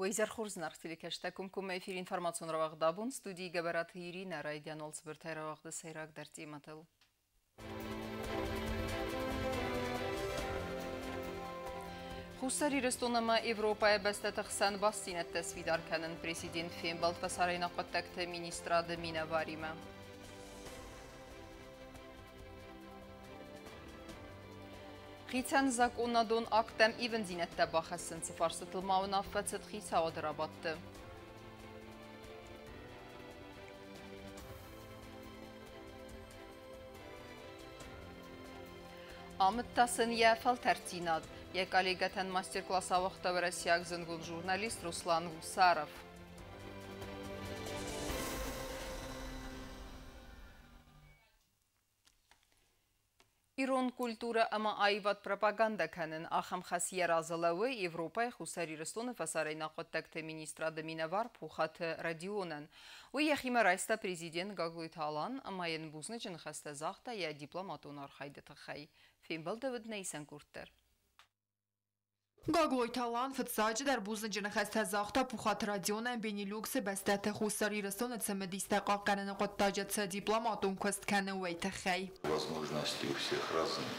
Уӕ изӕр хорз, зынаргъ телекӕсджытӕ, комкоммӕ эфир информацион рауагъд «Абон», студийы Гӕбӕраты Иринӕ. Райдиан уал цыбыртӕй рауагъды сӕйрагдӕр темӕтыл. Хуссар Ирыстон ӕмӕ Европӕйы бӕстӕты хсӕн бастдзинӕдтӕ сфидар кӕнын, президент фембӕлд фӕсарӕйнаг хъуыддӕгты министрады минӕваримӕ. Хицӕн закъонадон акттӕм ивындзинӕдтӕ бахӕссын, цы фарстытыл ма уынаффӕ цыд хицауады рабадты. Амыдта сын йӕ фӕлтӕрддзинад. Йӕ коллегӕтӕн мастер-класс ауагъта уӕрӕсейаг зындгонд журналист Руслан Гусаров. Ирон культурӕ ӕмӕ аивад пропагандӕ кӕнын, ахӕм хӕс йӕ разы лӕууы Европӕйы Хуссар Ирыстоны фӕсарӕйнаг хъуыддӕгты министрады минӕвар Пухаты Родионӕн. Уый йӕхимӕ райста президент Гаглойты Алан ӕмӕ йын бузныджы ныхӕстӕ загъта йӕ дипломатон архайды тыххӕй. Фембӕлды уыд нӕ исӕн къорд дӕр. Гаглойты Алан фыццаджыдӕр бузныджы ныхӕстӕ загъта Пухаты Родионӕн, Бенилюксы бӕстӕты Хуссар Ирыстоны цымыдистӕ хъахъхъӕныны хъуыддаджы цы дипломатон куыст кӕны, уый тыххӕй. Возможности у всех разные,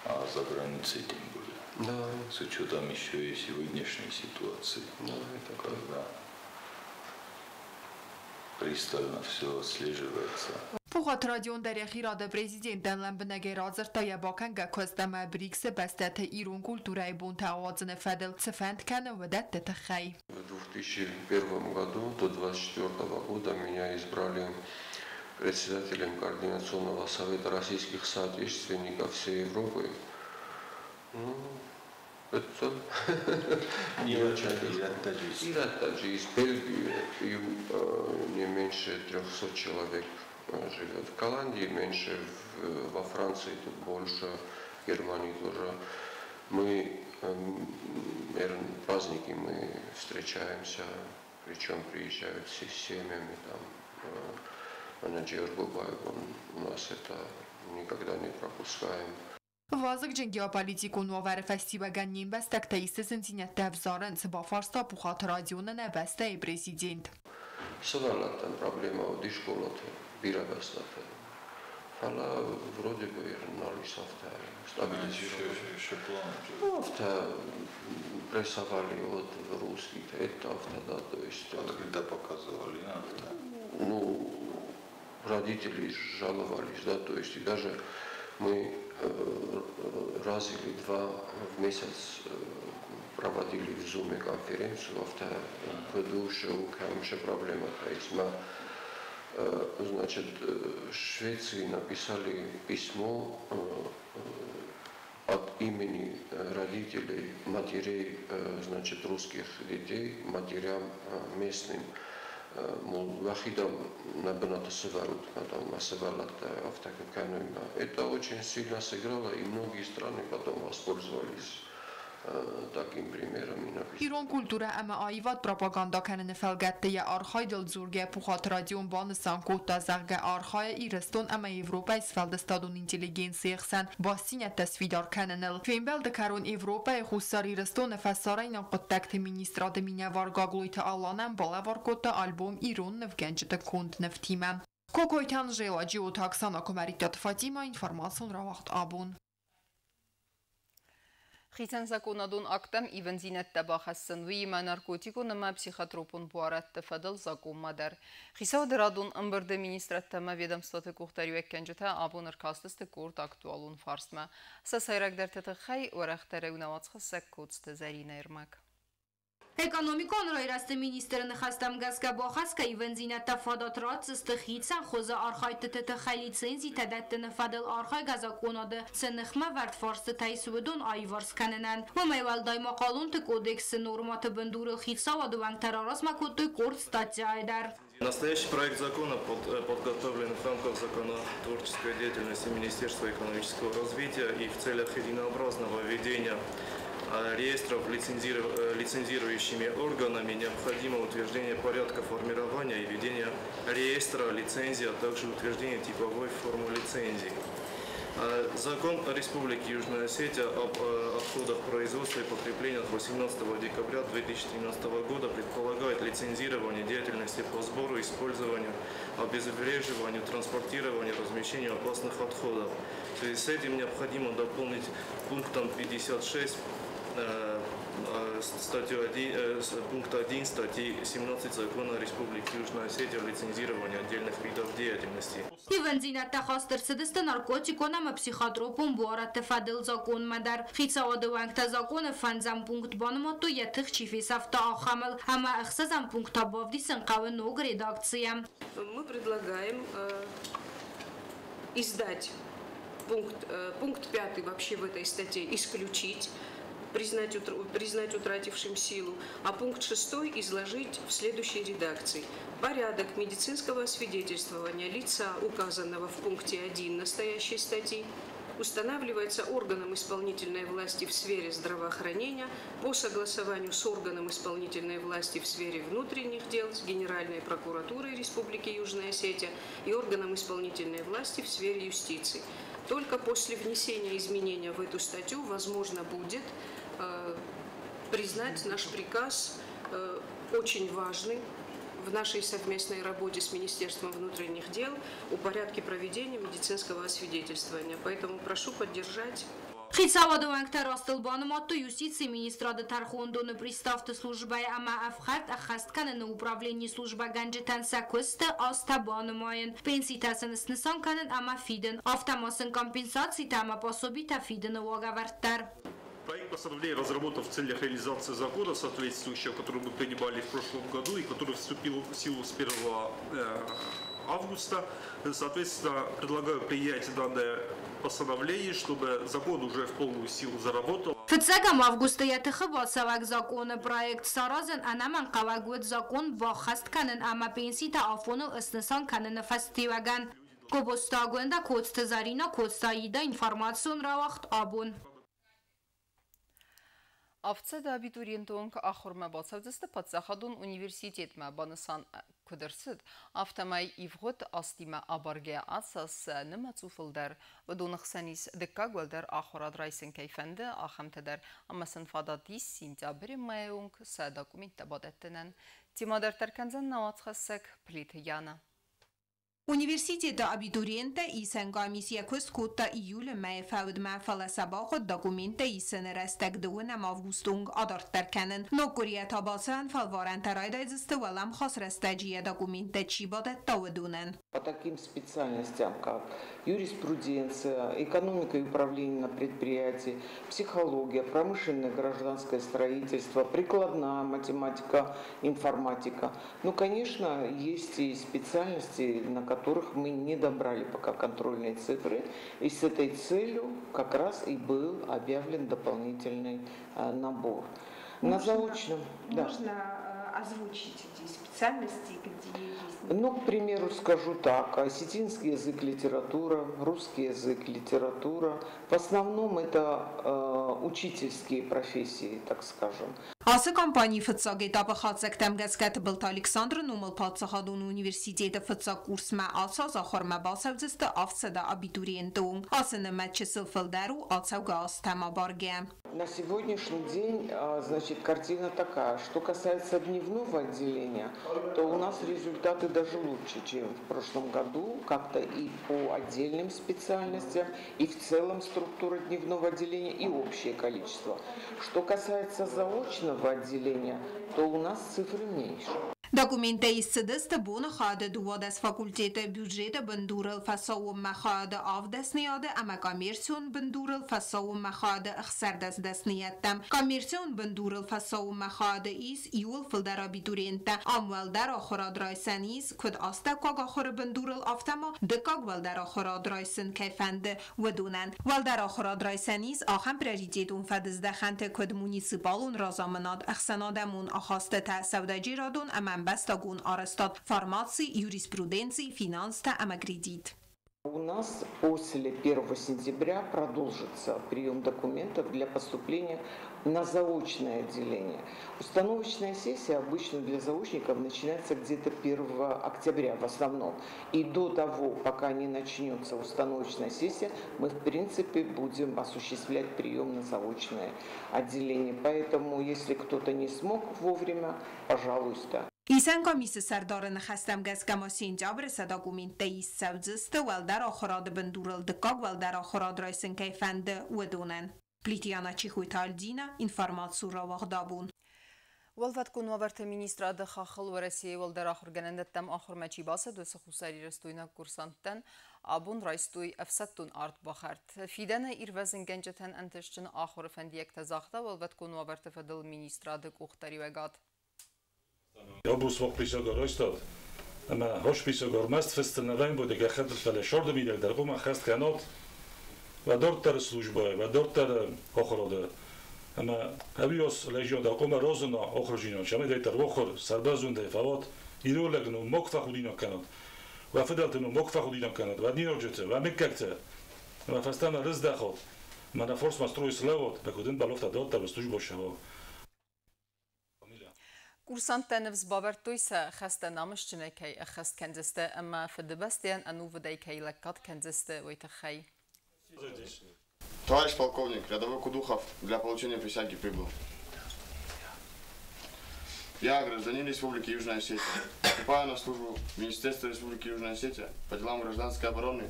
а за границей тем более. С учетом еще и сегодняшней ситуации, Да, это когда пристально все отслеживается. Пухаты Родион дӕр йӕхи рады президентӕн лӕмбынӕгӕй радзырдта йӕ бакӕнгӕ куыст ӕмӕ БРИКС-ы бӕстӕты ирон культурӕйы бонтӕ ауадзыны фӕдыл цы фӕнд кӕны, уыдӕтты тыххӕй. В 2001 году до 2024 года меня избрали председателем Координационного совета российских соотечественников всей Европы. Ну, это не очень. Ирӕттӕ из Бельгии, и не меньше 300 человек живет. В Голландии меньше, во Франции тут больше, в Германии тоже. Мы, праздники мы встречаемся, причем приезжают все с семьями, там, менеджер Губаев, он у нас это никогда не пропускаем. Вазыгджын геополитикон уавӕры фӕстиуӕгӕн не мбӕстӕгтӕ исты зындзинӕдтӕ ӕвзарынц, бафарста Пухаты Родионы нӕ бӕстӕйы президент. Сывӕллӕттӕн проблемӕ уыди скъолаты, бирӕ бӕстӕты. Фӕлӕ вроде бы нал ис афтӕ стабилизировали. Еще планы. Ну, афтӕ прессовали вот русских, это афтӕ, да, то есть. Открыто показывали, афтӕ. Ну, родители жаловались, да, то есть и даже мы раз или два в месяц проводили в Zoom конференцию, афтӕ куыд у, цы у, кӕм цы проблемӕтӕ ис. Значит, Швеции написали письмо от имени родителей, матерей, значит, русских детей, матерям местным, мол, уӕхи дам нӕ бынаты сӕвӕрут, там сывӕллӕттӕ афтӕ куы кӕной. Это очень сильно сыграло, и многие страны потом воспользовались таким примером и написали. Ирон культурӕ ӕмӕ аивад пропагандӕ кӕныны фӕлгӕтты йӕ архайдыл дзургӕ Пухаты Родион банысан кодта, зӕгъгӕ, архайы Ирыстон ӕмӕ Европӕйы сфӕлдыстадон интеллигенцийы хсӕн бастдзинӕдтӕ сфидар кӕныныл. Фембӕлды кӕрон Европӕйы Хуссар Ирыстоны фӕсарӕйнаг хъуыддӕгты министрады минӕвар Гаглойты Аланӕн балӕвар кодта альбом ирон нывгӕнджыты конд нывтимӕ. Кокойты Анжела, Джиоты Оксана, Куымӕридтаты Фатима, информацион рауагъд «Абон». Хицӕн закъонадон акттӕм ивындзинӕдтӕ бахӕссын, уыимӕ наркотикон ӕмӕ психотропон буарадты фӕдыл закъонмӕ дӕр. Хицауады радон ӕмбырды министрадтӕ ӕмӕ ведомствоты къухдариуӕггӕнджытӕ абон ӕркастысты къорд актуалон фарстмӕ. Сӕ сӕйрагдӕрты тыххӕй уӕрӕхдӕрӕй нӕ уацхӕссӕг Коцты Зӕринӕйы ӕрмӕг. Экономикон райрӕзты министры ныхӕстӕм гӕсгӕ бахӕсгӕ ивындзинӕдтӕ фадат ратдзысты хицӕн хуызы архайдтыты тыххӕй лицензитӕ дӕттыны фӕдыл архайгӕ закъонады цы ныхмӕвӕрд фарстытӕ ис, уыдон аиуварс кӕнынӕн. Уымӕй уӕлдай ма хъалонты кодексы нормӕты бындурыл хицауады уӕнгтӕ раразмӕ кодтой къорд статьяйы дӕр. Настоящий проект закона подготовлен в рамках законотворческой деятельности Министерства экономического развития и в целях единообразного ведения реестров лицензирующими органами необходимо утверждение порядка формирования и ведения реестра лицензии, а также утверждение типовой формы лицензии. Закон Республики Южная Осетия об отходах производства и потребления от 18 декабря 2013 года предполагает лицензирование деятельности по сбору, использованию, обезвреживанию, транспортированию, размещению опасных отходов. В связи с этим необходимо дополнить пунктом 56 статью 1, пункт 1 статьи 17 Закона Республики Южная Осетия о лицензировании отдельных видов деятельности. Ивӕндзинӕдтӕ хаст ӕрцыдысты наркотикон ӕмӕ психотропон буарадты фӕдыл законмӕ дӕр. Хицауады уӕнгтӕ законы фӕндзӕм пункт банымадтой, йӕ тых чи фесӕфта, ахӕмыл, ӕмӕ ӕхсӕзӕм пункт та бавдисын хъӕуы ног редакцийӕ. Мы предлагаем издать пункт 5 вообще в этой статье исключить, признать утратившим силу, а пункт 6 изложить в следующей редакции. Порядок медицинского освидетельствования лица, указанного в пункте 1 настоящей статьи, устанавливается органом исполнительной власти в сфере здравоохранения по согласованию с органом исполнительной власти в сфере внутренних дел, с Генеральной прокуратурой Республики Южная Осетия и органом исполнительной власти в сфере юстиции. Только после внесения изменения в эту статью возможно будет признать наш приказ очень важным в нашей совместной работе с Министерством внутренних дел о порядке проведения медицинского освидетельствования. Поэтому прошу поддержать. Хицауады уӕнгтӕ растыл банымадтой юстицийы министрады тӕрхондоны приставты службӕйы ӕмӕ ӕфхӕрд ӕххӕст кӕныны управленийы службӕгӕнджытӕн сӕ куысты азтӕ банымайын, пенситӕ сын снысан кӕнын ӕмӕ фидын, афтӕ ма сын компенсацитӕ ӕмӕ пособитӕ фидыны уагӕвӕрд дӕр. Проект постановления разработан в целях реализации закона, соответствующего, который мы принимали в прошлом году и который вступил в силу с 1 августа. Соответственно, предлагаю принять данное постановление, чтобы закон уже в полную силу заработал. Фыццӕгӕм августы йӕ тыхы бацӕуӕг законы проект саразын ӕнӕмӕнгхъӕуӕг уыд закон баххӕст кӕнын ӕмӕ пенситӕ афоныл снысан кӕныны фӕстиуӕгӕн. Гобозты Агуындӕ, Коцты Заринӕ, Коцты Аидӕ, информацион рауагъд «Абон». 700 абитуриенты онг ахуырмӕ бацӕудзысты паддзахадон университетмӕ, банысан куыд ӕрцыд, афтӕмӕй ивгъуыд азтимӕ абаргӕйӕ ацы аз сӕ нымӕц у фылдӕр. Уыдоны хсӕн ис дыккаг уӕлдӕр ахуырад райсын кӕй фӕнды, ахӕмтӕ дӕр, ӕмӕ сын фадат ис сентябры мӕйы онг сӕ документтӕ бадӕттынӕн. Темӕ дарддӕр кӕндзӕн нӕ уацхӕссӕг Плиты Яна. Университеты абитуриенттӕ исӕн къамис йӕ куыст кодта июлы мӕйы фӕудмӕ, фӕлӕ сӕ бахъуыд документтӕ исыны рӕстӕг дыууынӕм августы онг адарддӕр кӕнын. Ног къуырийӕ та бацӕуӕн фӕлварӕнтӕ райдайдзысты уӕлӕмхас рӕстӕджы йӕ документтӕ чи бадӕтта, уыдонӕн. По таким специальностям, как юриспруденция, экономика и управление на предприятии, психология, промышленное гражданское строительство, прикладная математика, информатика. Ну, конечно, есть и специальности, на которых мы не добрали пока контрольные цифры. И с этой целью как раз и был объявлен дополнительный набор. На заочном. Можно, да. Озвучить эти специальности, где есть? Ну, к примеру, скажу так. Осетинский язык, литература, русский язык, литература. В основном это учительские профессии, так скажем. Ацы кампанийы фыццаг этапы хатдзӕгтӕм гӕсгӕ Тыбылты Александры номыл паддзахадон университеты фыццаг курсмӕ ацы аз ахуырмӕ бацӕудзысты 700 абитуриенты онг. Ацы нымӕц чысыл фылдӕр у ацӕугӕ азтӕм абаргӕ. На сегодняшний день, значит, картина такая. Что касается дневного отделения, то у нас результаты даже лучше, чем в прошлом году. Как-то и по отдельным специальностям, и в целом структура дневного отделения, и общее количество. Что касается заочного отделения, то у нас цифры меньше. Документтӕ ист цыдысты боны хайады 12 факультеты, бюджеты бындурыл фӕсаууонмӕ хайады авд дӕсныйады ӕмӕ коммерцион бындурыл фӕсаууонмӕ хайады 16 дӕсныйӕдтӕм. Коммерцион бындурыл фӕсаууонмӕ хайады ис иууыл фылдӕр абитуриенттӕ. Ам уӕлдӕр ахуырад райсӕн ис, куыд астӕуккаг ахуыры бындурыл, афтӕ ма дыккаг уӕлдӕр ахуырад райсын кӕй фӕнды, уыдонӕн. Уӕлдӕр ахуырад райсӕн ис ахӕм приоритетон фӕдыздӕхӕнты, куыд муниципалон разамынад, ӕхсӕнадӕмон ахастытӕ, сӕудӕджерадон ӕмӕ ӕмбӕстагон арӕзтад, фармаци, юриспруденци, финанстӕ ӕмӕ кредит. У нас после 1 сентября продолжится прием документов для поступления на заочное отделение. Установочная сессия обычно для заочников начинается где-то 1 октября в основном. И до того, пока не начнется установочная сессия, мы в принципе будем осуществлять прием на заочное отделение. Поэтому, если кто-то не смог вовремя, пожалуйста. Исӕн къамисы сӕрдары ныхӕстӕм гӕсгӕ ма сентябры сӕ документтӕ ист цӕудзысты уӕлдӕр ахуырады бындурыл дыккаг уӕлдӕр ахуырад райсын кӕй фӕнды, уыдонӕн. Плиты Яна, Чехойты Альдина, информацион рауагъд Абон. Уӕлвӕткон уавӕрты министрады хаххыл Уӕрӕсейы уӕлдӕр ахуыргӕнӕндӕттӕм ахуырмӕ чи бацыд, уыцы хуссарирыстойнаг курсанттӕн абон райстой ӕфсӕддон ардбахӕрд. Фидӕны ирвӕзынгӕнджытӕн ӕнтыстджын ахуыры фӕндиӕгтӕ загъта уӕлвӕткон уавӕрты фӕдыл министрады къухдариуӕгад. Абон райстат, ӕмӕ хошписаг ӕрмӕст фысты нӕ гӕххӕтты, фӕлӕ сӕрды мидӕг дӕр хъуамӕ ӕххӕст кӕнат уӕ дарддӕры службӕйы, уӕ дарддӕры ахуырады. Ӕмӕ ӕвиос легион дӕр хъуамӕ разына ахуырджинад, цӕмӕй дӕр ахуыр сӕрбӕрзондӕй фӕуат, ирон лӕгы ном мак фӕхудинаг кӕнат, уӕ фыдӕлты ном мак фӕхудинаг кӕнат, уӕ ныййарджыты, уӕ мыггӕгты, ӕмӕ фӕстӕмӕ рыздӕхат, ӕмӕ нӕ фарсмӕ стройы слӕууат, ӕмӕ куыд ӕмбӕлы, афтӕ дарддӕр службӕ сӕва. Курсанттӕ ныфс бавӕрдтой, сӕ хӕстӕ намысджынӕй кӕй ӕххӕст кӕндзысты ӕмӕ Фыдыбӕстӕйӕн ӕнувыдӕй кӕй лӕггад кӕндзысты, уый тыххӕй. Товарищ полковник, рядовой Кудухов для получения присяги прибыл. Я, гражданин Республики Южная Осетия, вступаю на службу в Министерство Республики Южная Осетия по делам гражданской обороны,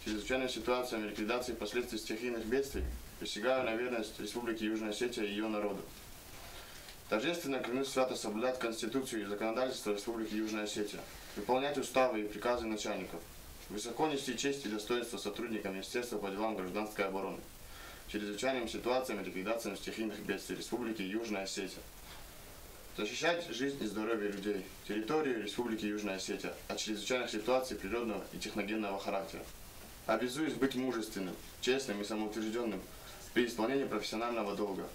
чрезвычайным ситуациям и ликвидации последствий стихийных бедствий, присягаю на верность Республике Южная Осетия и ее народу. Торжественно клянусь свято соблюдать Конституцию и законодательство Республики Южная Осетия, выполнять уставы и приказы начальников, высоко нести честь и достоинство сотрудникам Министерства по делам гражданской обороны, чрезвычайным ситуациям и ликвидациям стихийных бедствий Республики Южная Осетия. Защищать жизнь и здоровье людей, территорию Республики Южная Осетия от чрезвычайных ситуаций природного и техногенного характера. Обязуюсь быть мужественным, честным и самоутвержденным при исполнении профессионального долга.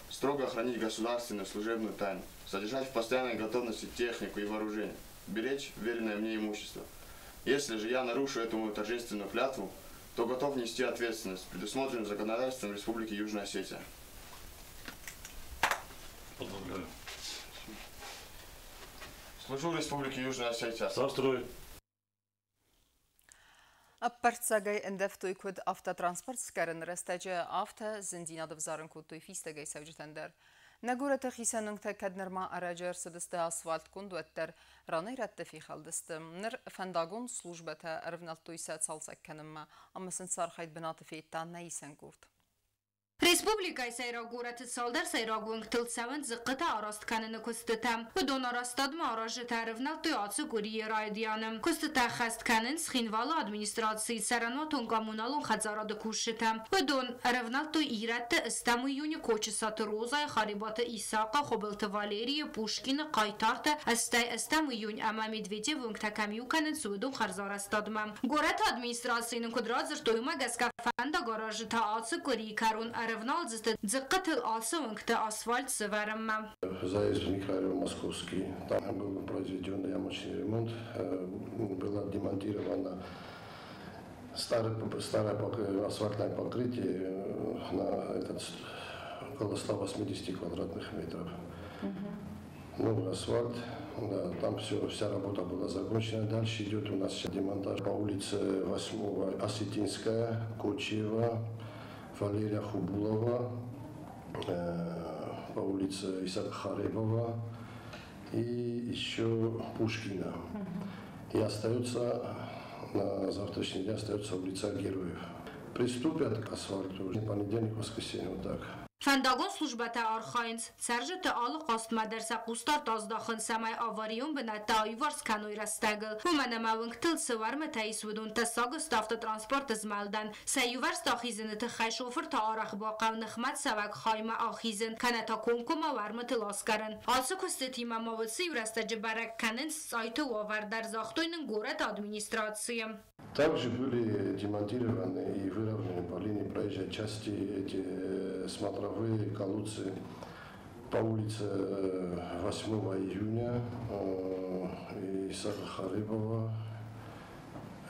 Строго хранить государственную служебную тайну, содержать в постоянной готовности технику и вооружение, беречь вверенное мне имущество. Если же я нарушу эту мою торжественную клятву, то готов нести ответственность, предусмотренную законодательством Республики Южная Осетия. Поздравляю. Служу Республике Южная Осетия. За строй. Ӕппӕрццагӕй ӕндӕвтой куыд автотранспорт скъӕрыны рӕстӕджы, афтӕ зындзинад ӕвзарын кодтой фистӕгӕй цӕуджытӕн дӕр. Нӕ горӕты хицӕн уынгтӕ кӕд нырма ӕрӕджы ӕрцыдысты асфальтгонд, уӕддӕр ранӕй-рӕтты фехӕлдысты. Ныр фӕндагон службӕтӕ ӕрывнӕлдтой сӕ цалцӕг кӕнынмӕ, ӕмӕ сын сӕ архайд бынаты федта нӕ исӕн къорд. Республикӕйы сӕйраг горӕты цалдӕр сӕйраг уынгтыл цӕуынц дзыхъхъытӕ араст кӕныны куыстытӕ. Уыдон арӕзтадмӕ аразджытӕ ӕрывнӕлдтой ацы къуырийы райдианы. Куыстытӕ ӕххӕст кӕнынц Цхинвалы администрацийы цӕрӕнуатон-коммуналон хӕдзарады кусджытӕ. Уыдон ӕрывнӕлдтой Ирӕтты, ӕстӕм июны Кочысаты Розайы, Харебаты Исахъы, Хуыбылты Валерийы, Пушкины, Хъайтарты, ӕстай ӕстӕм июнь ӕмӕ Медведевы уынгтӕ кӕм иу кӕнынц, уыдон хӕрзарӕзтадмӕ. Горӕты администрацийы нын куыд радзырдтой, уымӕ гӕсгӕ фӕндагаразджытӕ ацы къуырийы кӕрон ӕрывналдзысты дзыхъхъытыл ацы уынгты асфальт сӕвӕрынмӕ. Заезд в микрорайон Московский. Там был произведен ямочный ремонт, было демонтировано старое асфальтное покрытие на этот, около 180 квадратных метров. Новый асфальт, да, там все, вся работа была закончена. Дальше идет у нас демонтаж по улице 8 Осетинская, Кочиева, Валерия Хубулова, по улице Исаака Харебова и еще Пушкина. И остается на завтрашний день остается улица Героев. Приступят к асфальту в понедельник, воскресенье, вот так. Фӕндагон службӕтӕ архайынц, цӕрджыты алы хъастмӕ дӕр сӕ хъусдард аздахын, цӕмӕй аварион бынӕттӕ аиуварс кӕной рӕстӕгыл. Уымӕн ӕмӕ уынгтыл цы уӕрмытӕ ис, уыдон тӕссаг сты автотранспорты змӕлдӕн. Сӕ иувӕрсты ахизыны тыххӕй шофырты арӕх бахъӕуы ныхмӕцӕуӕг хаймӕ ахизын, кӕнӕ та комкоммӕ уӕрмытыл аскъӕрын. Ацы куыстытимӕ ма уыцы иу рӕстӕджы бӕрӕг кӕнынц цъайты уавӕр дӕр, загътой нын горӕты администрацийы. Также были демонтированы и выровнены по линии проезжей части эти смотровые колодцы по улице 8 июня, Исаака Харебова,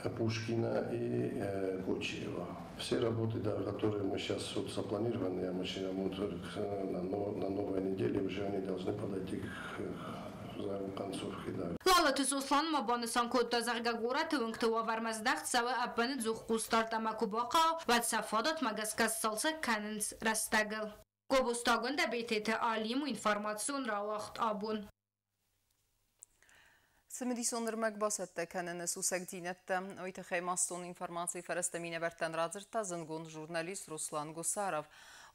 Пушкина и Кочиева. Все работы, да, которые мы сейчас вот запланированы, я вот, на новой неделе уже они должны подойти к концовке. Да. Лалыты Сослан ма банысан кодта, зӕгъгӕ, горӕты уынгты уавӕрмӕ здӕхт цӕуы ӕппынӕдзух хъусдард ӕмӕ куы бахъӕуа, уӕд сӕ фадатмӕ гӕсгӕ сцалцӕг кӕнынц рӕстӕгыл. Гобозты Агуындӕ, Бететы Алим, информацион рауагъд «Абон». Цымыдисон ӕрмӕг бацӕттӕ кӕныны сусӕгдзинӕдтӕ. Уый тыххӕй массон информацийы фӕрӕзты минӕвӕрттӕн радзырдта зындгонд журналист Руслан Гусаров.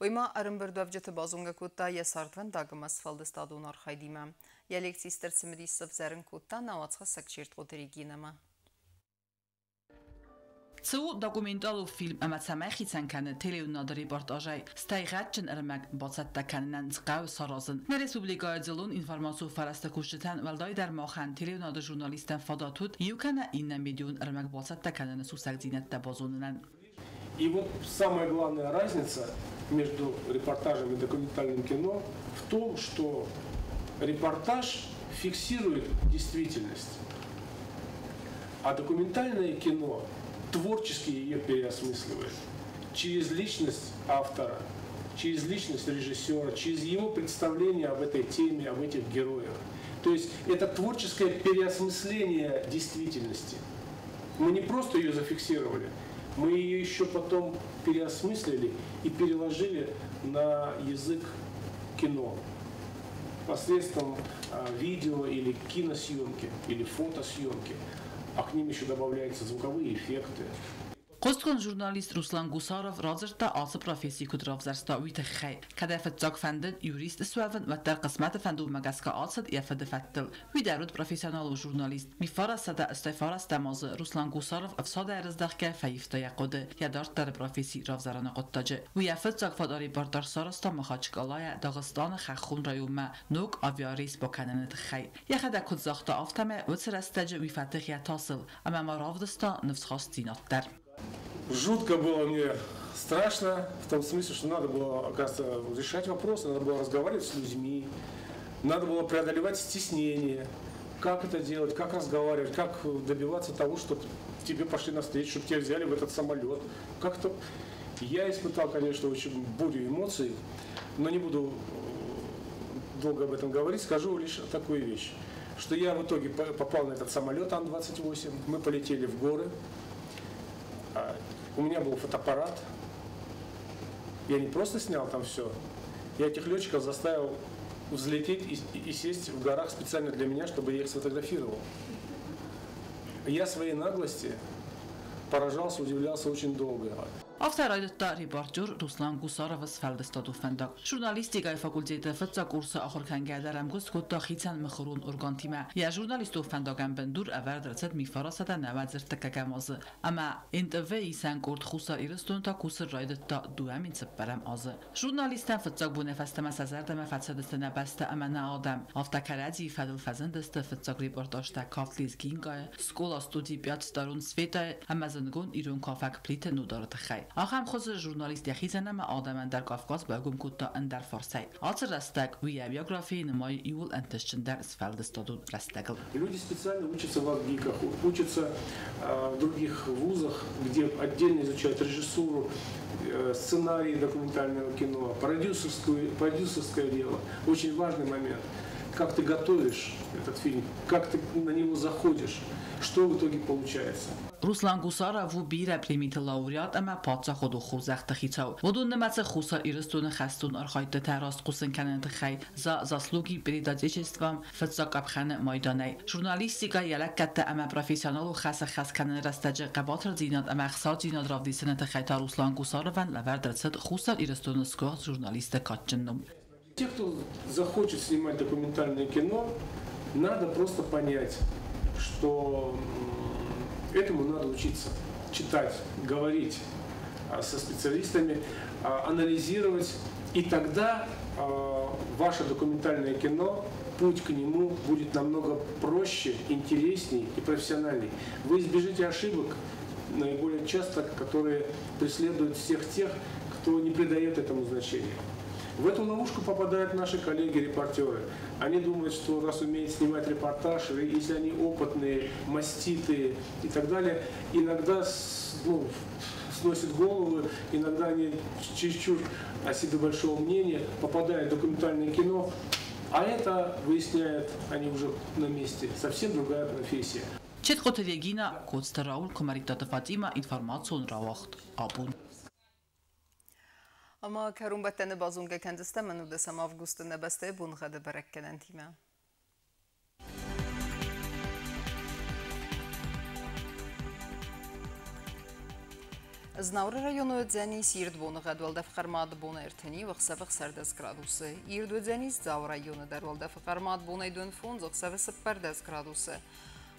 Уый ма ӕрӕмбырдуӕвджыты базонгӕ кодта йӕ цардвӕндаг ӕмӕ сфӕлдыстадон архайдимӕ. Йӕ лекци стыр цымыдис сӕвзӕрын кодта нӕ уацхӕссӕг Чертхъоты Регинӕмӕ. Цы у документалон фильм ӕмӕ цӕмӕй хицӕн кӕны телеуынынады репортажӕй, стӕй гъӕдджын ӕрмӕг бацӕттӕ кӕнынӕн цы хъӕуы саразын? Нӕ республикӕйы дзыллон информацион фӕрӕзты кусджытӕн, уӕлдайдӕр махӕн, телеуынады журналисттӕн фадат уыд иу кӕнӕ иннӕ медион ӕрмӕг бацӕттӕ кӕныны сусӕгдзинӕдтӕ базонынӕн. И вот самая главная разница между репортажем и документальным кино в том, что репортаж фиксирует действительность, а документальное кино творчески ее переосмысливает через личность автора, через личность режиссера, через его представление об этой теме, об этих героях. То есть это творческое переосмысление действительности. Мы не просто ее зафиксировали, мы ее еще потом переосмыслили и переложили на язык кино посредством видео или киносъемки, или фотосъемки, а к ним еще добавляются звуковые эффекты. Хъуыстгонд журналист Руслан Гусаров радзырдта, ацы професси куыд равзӕрста, уый тыххӕй. Кӕд ӕй фыццаг фӕндыд юрист суӕвын, уӕддӕр хъысмӕты фӕндонмӕ гӕсгӕ ацыд йӕ фыды фӕдтыл. Уый дӕр уыд профессионалон журналист. 1989 азы Руслан Гусаров ӕфсадӕй ӕрыздӕхгӕ фӕивта йӕ хъуыды йӕ дарддӕры професси равзарыны хъуыддаджы. Уый йӕ фыццаг фоторепортаж сарӕзта Махачкалайӕ Дагъыстаны хӕххон районмӕ ног авиарейс бакӕныны тыххӕй. Йӕхӕдӕг куыд загъта, афтӕмӕй уыцы рӕстӕджы уый фӕтых йӕ тасыл ӕмӕ ма равдыста ныфсхастдзинад дӕр. Жутко было мне страшно, в том смысле, что надо было, оказывается, решать вопросы, надо было разговаривать с людьми, надо было преодолевать стеснение, как это делать, как разговаривать, как добиваться того, чтобы тебе пошли навстречу, чтобы тебя взяли в этот самолет. Как-то я испытал, конечно, очень бурю эмоций, но не буду долго об этом говорить, скажу лишь такую вещь, что я в итоге попал на этот самолет Ан-28, мы полетели в горы, у меня был фотоаппарат, я не просто снял там все, я этих летчиков заставил взлететь и сесть в горах специально для меня, чтобы я их сфотографировал. Я своей наглости поражался, удивлялся очень долго. Афтӕ райдыдта репортер Руслан Гусаровы сфӕлдыстадон фӕндаг. Журналистикӕйы факультеты фыццаг курсы ахуыр кӕнгӕйӕ дӕр ӕмгуыст кодта хицӕн мыхуырон органтимӕ. Йӕ журналистон фӕндагӕн бындур ӕвӕрд ӕрцыд 1994 азы ӕмӕ НТВ исӕн къорд Хуссар Ирыстоны та кусын райдыдта 2004 азы. Журналисттӕн фыццаг бонӕй фӕстӕмӕ сӕ зӕрдӕмӕ фӕцыдысты нӕ бӕстӕ ӕмӕ нӕ адӕм. Афтӕ кӕрӕдзийы фӕдыл фӕзындысты фыццаг репортажтӕ Кафт Лезгинкайы, Скъола-студи Пять сторон света-йы ӕмӕ зындгонд ирон кафӕг Плиты Нодары тыххӕй. Ахӕм хуызы журналист йӕхицӕн ӕмӕ адӕмӕн дӕр Кавказ байгом кодта ӕндӕр фарсӕй. Ацы рӕстӕг уый йӕ биографийы нымайы иууыл ӕнтыстджындӕр сфӕлдыстадон рӕстӕгыл. Люди специально учатся в ВГИКах, учатся в других вузах, где отдельно изучают режиссуру, сценарий документального кино, продюсерское дело. Очень важный момент. Как ты готовишь этот фильм, как ты на него заходишь, что в итоге получается. Руслан Гусаров у бирӕ премиты лауреат ӕмӕ паддзахадон хорзӕхты хицау. Уыдон нымӕцы Хуссар Ирыстоны хӕстон архайдтытӕ раст хъусын кӕныны тыххӕй За заслуги перед Отечеством фыццаг къӕпхӕны майданӕй. Журналистикӕ йӕ лӕггӕдтӕ ӕмӕ профессионалон хӕс ӕххӕст кӕныны рӕстӕджы хъӕбатырдзинад ӕмӕ ӕхсардзинад равдисыны тыххӕй та Руслан Гусаровӕн лӕвӕрд ӕрцыд Хуссар Ирыстоны сгуыхт журналисты кадджын ном. Те, кто захочет снимать документальное кино, надо просто понять, что этому надо учиться, читать, говорить со специалистами, анализировать. И тогда ваше документальное кино, путь к нему будет намного проще, интересней и профессиональней. Вы избежите ошибок, наиболее часто, которые преследуют всех тех, кто не придает этому значения. В эту ловушку попадают наши коллеги-репортеры. Они думают, что раз умеют снимать репортаж, если они опытные, маститые и так далее, иногда, ну, сносят головы, иногда они чересчур о себе большого мнения, попадают в документальное кино, а это, выясняют они уже на месте, совсем другая профессия. Четхъоты Регина, Коцты Рауль, Куымӕридтаты Фатимӕ, информацион рауагъд «Абон». Ӕмӕ кӕронбӕттӕны базонгӕ кӕндзыстӕм ӕнудӕсӕм августы нӕ бӕстӕйы боныгъӕды бӕрӕггӕнӕнтимӕ. Знауыры районы уыдзӕнис ирд боныгъӕд, уӕлдӕф хъӕрмад бонӕй 31, ӕхсӕвы 16 градусы. Ирд уыдзӕнис Дзауы районы дӕр, уӕлдӕфы хъӕрмад бонӕй 25, ӕхсӕвы 14 градусы.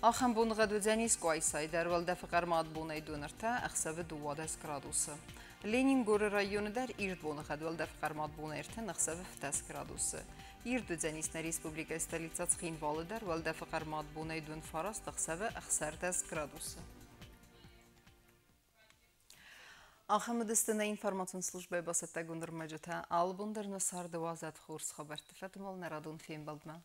Ахӕм боныгъӕд уыдзӕнис Къуайсайы дӕр, уӕлдӕфы хъӕрмад бонӕй 23, ӕхсӕвы 12 градусы. Ленингоры районы дӕр ирд боныгъӕд, уӕлдӕф хъӕрмад бонӕй 30, ӕхсӕвы 17 градусы. Ирд уыдзӕнис нӕ республикӕйы столицӕ Цхинвалы дӕр, уӕлдӕфы хъӕрмад бонӕй 29, ӕхсӕвы 16 градусы. Ахӕм уыдысты нӕ информацион службӕйы бацӕттӕгонд ӕрмӕджытӕ. Алы бон дӕр нӕ царды уадзӕд хорз хабӕртты фӕдыл нӕ радон фембӕлдмӕ.